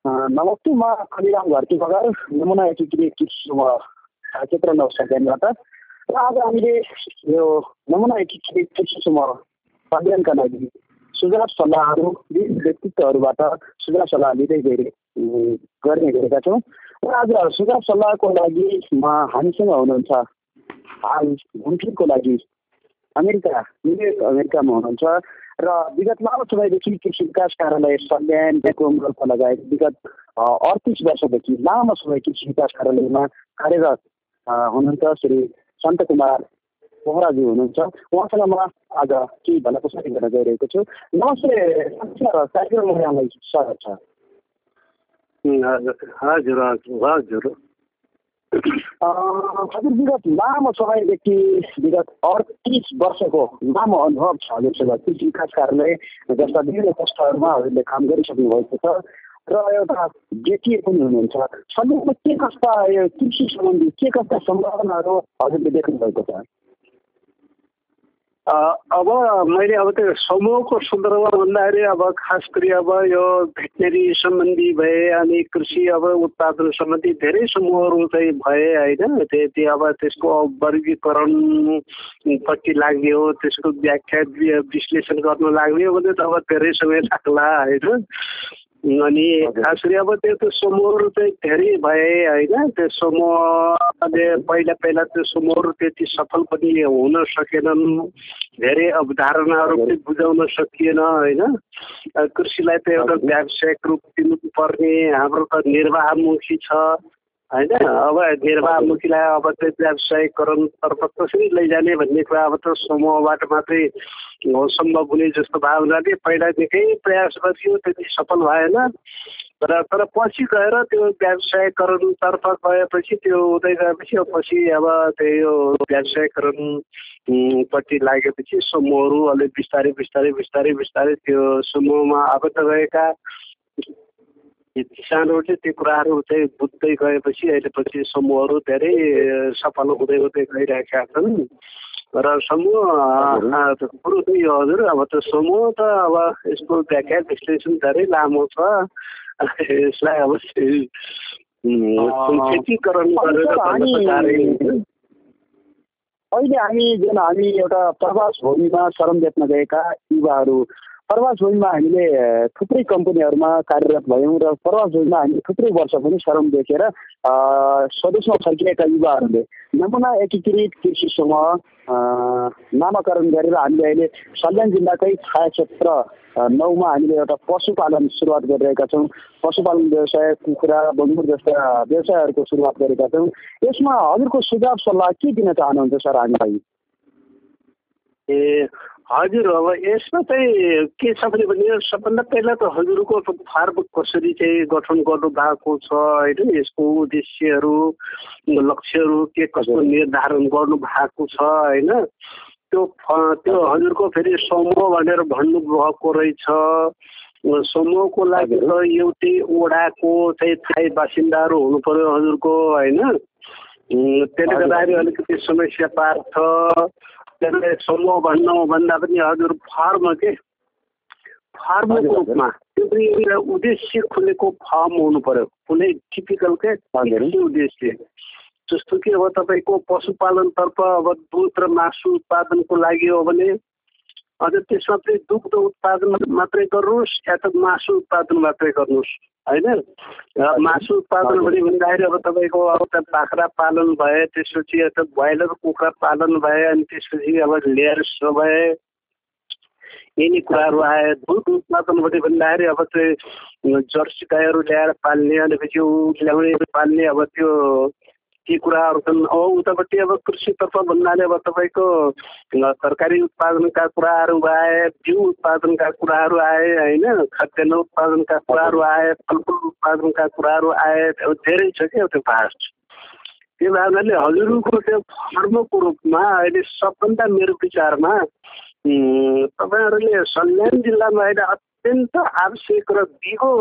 नमस्ते, म खलिराम घरती बगर नमुना एकीकृत कृषि समूह क्षेत्र 9 सल्यानबाट र आज हामीले यो नमुना एकीकृत कृषि समूह अध्ययनका लागि सुझाव सल्लाहहरू विभिन्न व्यक्तित्वहरूबाट सुझाव सल्लाह लिँदै गर्ने गरेका छौँ। र आज सुझाव सल्लाहको लागि हामीसँग हुनुहुन्छ हाल घुमफिरको लागि न्युयोर्क अमेरिकामा हुनुहुन्छ र विगत लामो समयदेखि कृषि विकास कार्यालय सल्यान रोल्पा लगायत विगत 38 वर्षदेखि लामो समय कृषि विकास कार्यालयमा कार्यरत हुनुहुन्छ श्री सन्त कुमार पोखराजी हुनुहुन्छ। उहाँसँग म आज केही भलाकुसारी गर्न गइरहेको छु। नमस्ते कार्यक्रममा यहाँलाई स्वागत छ। हजुर हजुर हजुर विगत लामो समयदेखि विगत 38 वर्षको लामो अनुभव छ हजुरसँग कृषि विकास कार्यालय जस्ता विभिन्न पोस्टहरूमा हजुरले काम गरिसक्नु भएको छ र एउटा जेटिए पनि हुनुहुन्छ। सल्यानमा के कस्ता यो कृषि सम्बन्धी के कस्ता सम्भावनाहरू हजुरले देख्नु भएको छ? अब मैले अब त्यो समूहको सन्दर्भमा भन्दाखेरि अब खास गरी अब यो भेटनेरी सम्बन्धी भए अनि कृषि अब उत्पादन सम्बन्धी धेरै समूहहरू चाहिँ भए होइन। त्यति अब त्यसको वर्गीकरणपट्टि लाग्ने हो, त्यसको व्याख्या विश्लेषण गर्न लाग्ने हो भने त अब धेरै समय लाग्ला होइन। अनि खास गरी अब त्यो समूहहरू चाहिँ धेरै भए होइन। त्यो समूहले पहिला त्यो समूहहरू त्यति सफल पनि हुन सकेनन्, धेरै अवधारणाहरू पनि बुझाउन सकिएन होइन। कृषिलाई त एउटा व्यावसायिक रूप दिनुपर्ने, हाम्रो त निर्वाहमुखी छ होइन। अब निर्वाहमुखीलाई अब चाहिँ व्यावसायिकरणतर्फ कसरी लैजाने भन्ने कुरा अब त समूहबाट मात्रै सम्भव हुने जस्तो भावनाले पहिला निकै प्रयास गरियो, त्यति सफल भएन। तर पछि गएर त्यो व्यावसायिकरणतर्फ गएपछि त्यो हुँदै गएपछि पछि अब त्यो व्यावसायिकरणपट्टि लागेपछि समूहहरू अलिक बिस्तारै त्यो समूहमा आबद्ध गएका किसानहरूले त्यो कुराहरू चाहिँ बुझ्दै गएपछि अहिले पछि समूहहरू धेरै सफल हुँदै गइरहेका छन्। र समूह कुरो चाहिँ यो हजुर, अब त्यो समूह त अब यसको व्याख्या विश्लेषण धेरै लामो छ। यसलाई अब सङ्क्षेपीकरण गरेर अहिले हामी एउटा प्रवास भूमिमा श्रम बेच्न गएका युवाहरू, प्रवास भूमिमा हामीले थुप्रै कम्पनीहरूमा कार्यरत भयौँ र प्रवास भूमिमा हामी थुप्रै वर्ष पनि श्रम बेचेर स्वदेशमा फर्किएका युवाहरूले नमुना एकीकृत कृषि समूह नामाकरण गरेर हामीले अहिले सल्यान जिल्लाकै छाया क्षेत्र 9 मा हामीले एउटा पशुपालन सुरुवात गरिरहेका छौँ। पशुपालन व्यवसाय, कुखुरा, बङ्गुर जस्ता व्यवसायहरूको सुरुवात गरेका छौँ। यसमा हजुरको सुझाव सल्लाह के दिन चाहनुहुन्छ सर हामीलाई? ए हजुर, अब यसमा चाहिँ के छ भने सबभन्दा पहिला त हजुरको फार्म कसरी चाहिँ गठन गर्नु भएको छ होइन, यसको उद्देश्यहरू लक्ष्यहरू के कस्तो निर्धारण गर्नु भएको छ होइन। त्यो हजुरको फेरि समूह भनेर भन्नुभएको रहेछ। समूहको लागि त एउटै ओडाको चाहिँ स्थायी बासिन्दाहरू हुनु पर्यो हजुरको होइन। त्यसले गर्दाखेरि अलिकति समस्या पार्छ। त्यसले समूह भन्दा पनि हजुर फार्मको रूपमा त्यो पनि एउटा उद्देश्य खुलेको फार्म हुनु पर्यो, कुनै टिपिकल के उद्देश्य। जस्तो कि अब तपाईँको पशुपालनतर्फ अब दुध र मासु उत्पादनको लागि हो भने हजुर त्यसमा चाहिँ दुग्ध उत्पादन मात्रै गर्नुहोस् या त मासु उत्पादन मात्रै गर्नुहोस् होइन। मासु उत्पादन भन्दाखेरि अब तपाईँको अब त बाख्रा पालन भए, त्यसपछि त ब्रोइलर कुखुरा पालन भए, अनि त्यसपछि अब लेयर्स भए, यिनी कुराहरू आए। दुध उत्पादन भन्दाखेरि अब चाहिँ जर्सी गाईहरू ल्याएर पाल्ने, अनि पछि ल्याउने पाल्ने, अब त्यो ती कुराहरू छन्। अब उतापट्टि अब कृषितर्फ भन्नाले अब तपाईँको तरकारी उत्पादनका कुराहरू आए, बिउ उत्पादनका कुराहरू आए होइन, खाद्यान्न उत्पादनका कुराहरू आए, फलफुल उत्पादनका कुराहरू आए। धेरै छ क्या त्यो भास्ट। त्यो भावनाले हजुरको त्यो फार्मको रूपमा अहिले सबभन्दा मेरो विचारमा तपाईँहरूले सल्यान जिल्लामा अहिले अत्यन्त आवश्यक र दिगो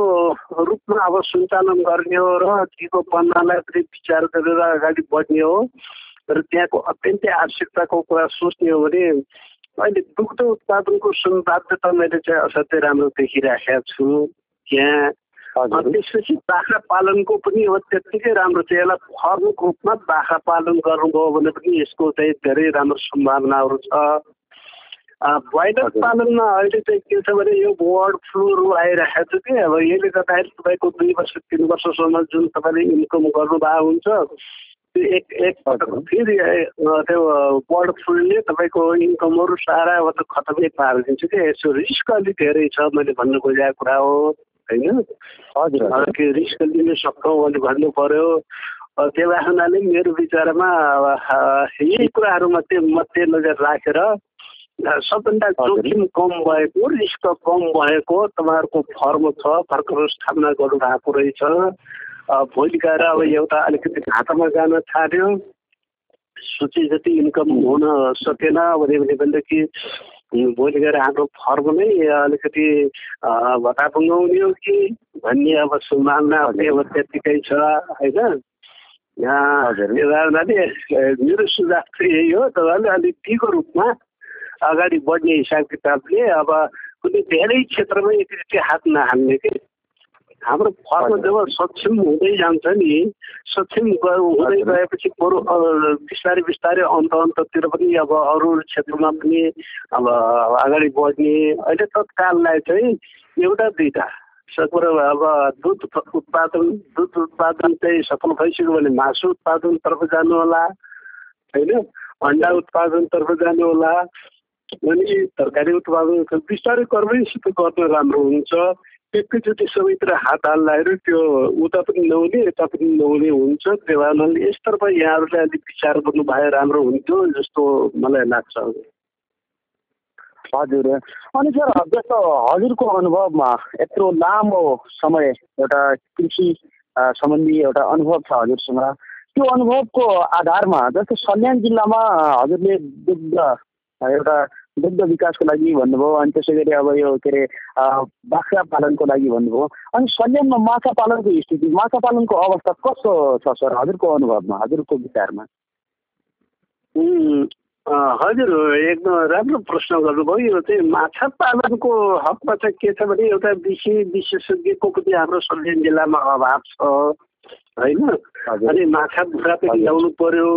रूपमा अब सञ्चालन गर्ने हो र दिगो बन्नलाई पनि विचार गरेर अगाडि बढ्ने हो र त्यहाँको अत्यन्तै आवश्यकताको कुरा सोच्ने हो भने अहिले दुग्ध उत्पादनको सम्भाव्यता मैले चाहिँ असाध्यै राम्रो देखिराखेको छु। त्यहाँ त्यसपछि बाख्रा पालनको पनि अब त्यत्तिकै राम्रो छ। यसलाई फर्मको रूपमा बाख्रा पालन गर्नुभयो भने पनि यसको चाहिँ धेरै राम्रो सम्भावनाहरू छ। ब्रोइलर पालनमा अहिले चाहिँ के छ भने यो बर्ड फ्लूहरू आइरहेको छ कि अब यसले गर्दाखेरि तपाईँको 2 वर्ष 3 वर्षसम्म जुन तपाईँले इन्कम गर्नुभएको हुन्छ त्यो एकपटक फेरि त्यो बर्ड फ्लूले तपाईँको इन्कमहरू सारा मतलब खतमै पारिदिन्छ कि। यसो रिस्क अलिक धेरै छ मैले भन्नु खोजेको कुरा हो होइन। हजुर के रिस्क लिन सक्छौँ भने भन्नु पर्यो। त्यो हुनाले मेरो विचारमा यही कुराहरू मध्यनजर राखेर सबभन्दा जोखिम कम भएको रिस्क कम भएको तपाईँहरूको फर्म छ भर्खर स्थापना गर्नुभएको रहेछ। भोलि गएर अब एउटा अलिकति घाटामा जान थाल्यो सोचे जति इन्कम हुन सकेन भनेदेखि भोलि गएर हाम्रो फर्म नै अलिकति भत्तापुङ्गाउने हो कि भन्ने अब सम्भावना अब त्यत्तिकै छ होइन। मेरो सुझाव चाहिँ यही हो। तपाईँहरूले अलिक दिगो रूपमा अगाडि बढ्ने हिसाब किताबले अब कुनै धेरै क्षेत्रमा एकचोटि हात नहाल्ने कि हाम्रो फर्म जब सक्षम हुँदै जान्छ नि सक्षम हुँदै गएपछि बरु बिस्तारै बिस्तारै अन्ततिर पनि अब अरू क्षेत्रमा पनि अब अगाडि बढ्ने। अहिले तत्काललाई चाहिँ एउटा दुईवटा कुरो अब दुध उत्पादन चाहिँ सफल भइसक्यो भने मासु उत्पादनतर्फ जानु होला होइन, अन्डा उत्पादनतर्फ जानु होला अनि तरकारी उत्पादन बिस्तारै क्रमैसित गर्नु राम्रो हुन्छ। एकैचोटि सबैतिर हात हाल्दाखेरि त्यो उता पनि नहुने यता पनि नहुने हुन्छ। त्यो भएर यसतर्फ यहाँहरूले अलिक विचार गर्नु भए राम्रो हुन्थ्यो जस्तो मलाई लाग्छ। हजुर अनि सर जस्तो हजुरको अनुभवमा यत्रो लामो समय एउटा कृषि सम्बन्धी एउटा अनुभव छ हजुरसँग, त्यो अनुभवको आधारमा जस्तो सल्यान जिल्लामा हजुरले दुग्ध विकासको लागि भन्नुभयो अनि त्यसै गरी अब यो के अरे बाख्रा पालनको लागि भन्नुभयो, अनि सल्यानमा माछा पालनको स्थिति माछा पालनको अवस्था कस्तो छ सर हजुरको अनुभवमा हजुरको विचारमा? हजुर एकदम राम्रो प्रश्न गर्नुभयो। यो चाहिँ माछा पालनको हकमा चाहिँ के छ भने एउटा विशेषज्ञको पनि हाम्रो सल्यान जिल्लामा अभाव छ होइन। अनि माछा बुख्रा पनि ल्याउनु पर्यो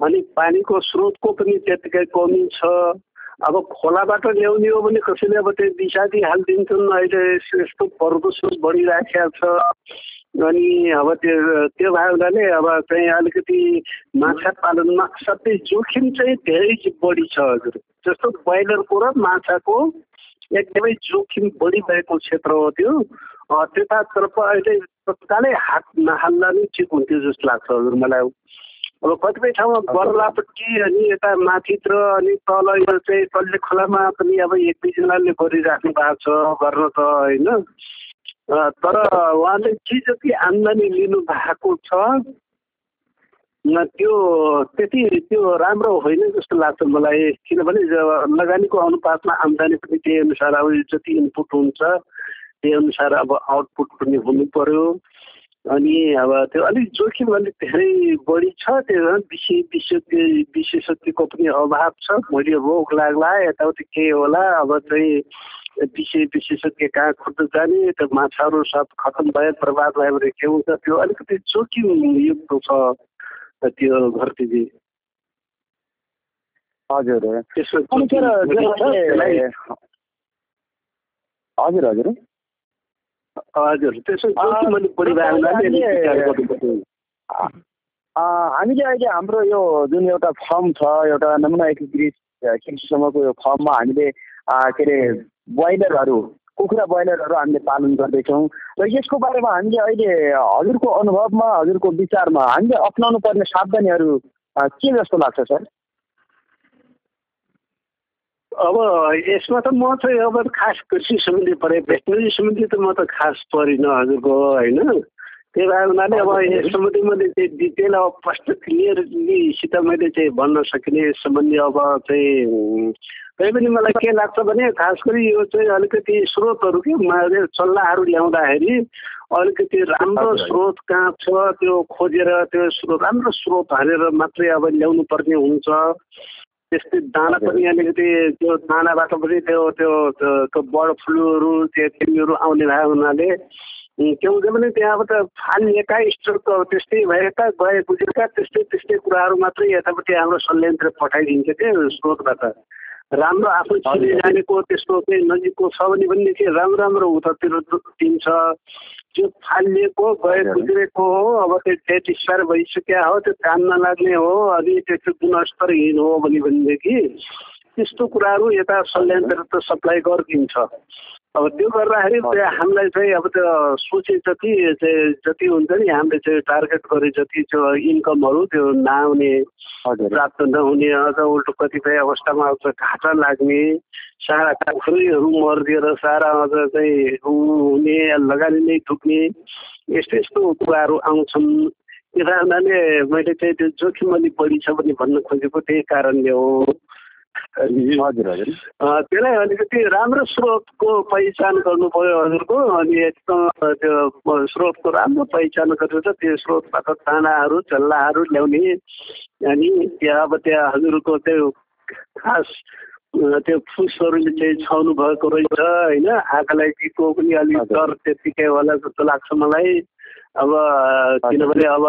अनि पानीको स्रोतको पनि त्यतिकै कमी छ। अब खोलाबाट ल्याउने हो भने कसैले अब त्यो विषादी हालिदिन्छन्। अहिले यस्तो प्रदूषण बढिराखेको छ अनि अब त्यो भयो हुनाले अब चाहिँ अलिकति माछा पालनमा सबै जोखिम चाहिँ धेरै बढी छ हजुर। जस्तो ब्रोइलरको र माछाको एकदमै जोखिम बढी भएको क्षेत्र हो त्यो। त्यतातर्फ अहिले तत्कालै हात नहाल्दा नै ठिक हुन्थ्यो जस्तो लाग्छ हजुर मलाई। अब कतिपय ठाउँमा बर्लापट्टि अनि यता माथितिर अनि तल यो चाहिँ तल्ले खोलामा पनि अब एक दुईजनाले गरिराख्नु भएको छ गर्न त होइन। तर उहाँले जे जति आम्दानी लिनु भएको छ त्यो राम्रो होइन जस्तो लाग्छ मलाई। किनभने लगानीको अनुपातमा आम्दानी पनि त्यही अनुसार अब जति इनपुट हुन्छ त्यही अनुसार अब आउटपुट पनि हुनु पर्यो। अनि अब त्यो अलिक जोखिम अलिक धेरै बढी छ। त्यो विशेषज्ञको पनि अभाव छ। मैले रोग लाग्ला यताउति केही होला अब चाहिँ विशेषज्ञ कहाँ खोज्न जाने, त्यो माछाहरू सब खतम भयो बर्बाद भयो भने के हुन्छ, त्यो अलिकति जोखिम युक्त छ त्यो घरती। हजुर त्यसो त्यसो मैले हामीले अहिले हाम्रो यो जुन एउटा फर्म छ एउटा नमुना एकीकृत कृषिसम्मको यो फर्ममा हामीले के अरे ब्रोइलरहरू कुखुरा ब्रोइलरहरू हामीले पालन गर्दैछौँ र यसको बारेमा हामीले अहिले हजुरको अनुभवमा हजुरको विचारमा हामीले अप्नाउनु पर्ने सावधानीहरू के जस्तो लाग्छ सर? अब यसमा त म चाहिँ अब खास कृषि सम्बन्धी परे भेटनरी सम्बन्धी त म त खास परिनँ हजुरको होइन। त्यही भएर हुनाले अब यस सम्बन्धी मैले चाहिँ डिटेल अब फर्स्ट क्लियरलीसित मैले चाहिँ भन्न सकिने यस सम्बन्धी अब चाहिँ तै पनि मलाई के लाग्छ भने खास गरी यो चाहिँ अलिकति स्रोतहरू के चल्लाहरू ल्याउँदाखेरि अलिकति राम्रो स्रोत कहाँ छ त्यो खोजेर त्यो स्रोत राम्रो स्रोत हालेर मात्रै अब ल्याउनु पर्ने हुन्छ। त्यस्तै दाना पनि अलिकति त्यो दानाबाट पनि त्यो बर्ड फ्लूहरू त्यो तिनीहरू आउने भए हुनाले के हुन्छ भने त्यहाँबाट फालिएका स्टोरको त्यस्तै भएका गए गुजेका त्यस्तै कुराहरू मात्रै यतापट्टि हाम्रो संयन्त्र पठाइदिन्छ के स्रोतबाट। राम्रो आफू चिने जानेको त्यस्तो चाहिँ नजिकको छ भने पनि के राम्रो राम्रो उतातिर दिन्छ। त्यो फालिएको गए गुज्रेको हो, अब त्यो डेट एक्सपायर भइसक्यो हो, त्यो काम नलाग्ने हो, अनि त्यो गुणस्तरहीन हो भनेदेखि त्यस्तो कुराहरू यता संयन्त्र त सप्लाई गरिदिन्छ। अब त्यो गर्दाखेरि हामीलाई चाहिँ अब त्यो सोचे जति हुन्छ नि हामीले चाहिँ टार्गेट गरे जति त्यो इन्कमहरू त्यो नआउने, प्राप्त नहुने, अझ उल्टो कतिपय अवस्थामा अझ घाटा लाग्ने, सारा काखुरीहरू मरिदिएर सारा अझ चाहिँ हुने, लगानी नै थुक्ने, यस्तो कुराहरू आउँछन्। त्यस कारणले मैले चाहिँ त्यो जोखिम अलिक बढी छ भने भन्न खोजेको त्यही कारणले हो। हजुर हजुर त्यसलाई अलिकति राम्रो स्रोतको पहिचान गर्नु पर्यो हजुरको। अनि एकदम त्यो स्रोतको राम्रो पहिचान गरेर त्यो स्रोतबाट दानाहरू चल्लाहरू ल्याउने, अनि त्यहाँ हजुरको त्यो खास त्यो फुसहरूले चाहिँ छाउनु भएको रहेछ होइन। आँखालाई टिको पनि अलिक डर त्यत्तिकै होला जस्तो लाग्छ मलाई। अब किनभने अब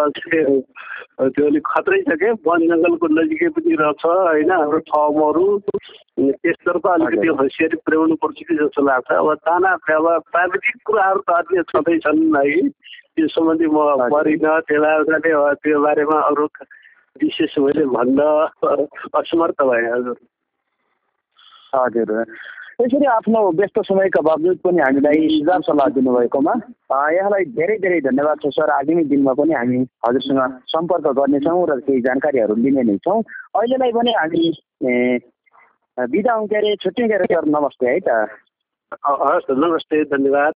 त्यो अलिक खतरै छ क्या, वन जङ्गलको नजिकै पनि रहेछ होइन हाम्रो ठाउँहरू। त्यसतर्फ अलिकति होसियारी पुर्याउनु पर्छ कि जस्तो लाग्छ। अब दाना अब प्राविधिक कुराहरू त अझै छँदैछन् है, त्यो सम्बन्धी म परिनँ, त्यसलाई त्यो बारेमा अरू विशेष मैले भन्न असमर्थ भएँ हजुर। हजुर यसरी आफ्नो व्यस्त समयका बावजुद पनि हामीलाई सुझाव सल्लाह दिनुभएकोमा यहाँलाई धेरै धेरै धन्यवाद छ सर। आगामी दिनमा पनि हामी हजुरसँग सम्पर्क गर्नेछौँ र केही जानकारीहरू लिने नै छौँ। अहिलेलाई पनि हामी बिदा हुँ के अरे, छुट्टी के अरे सर। नमस्ते है त। हस् नमस्ते, धन्यवाद।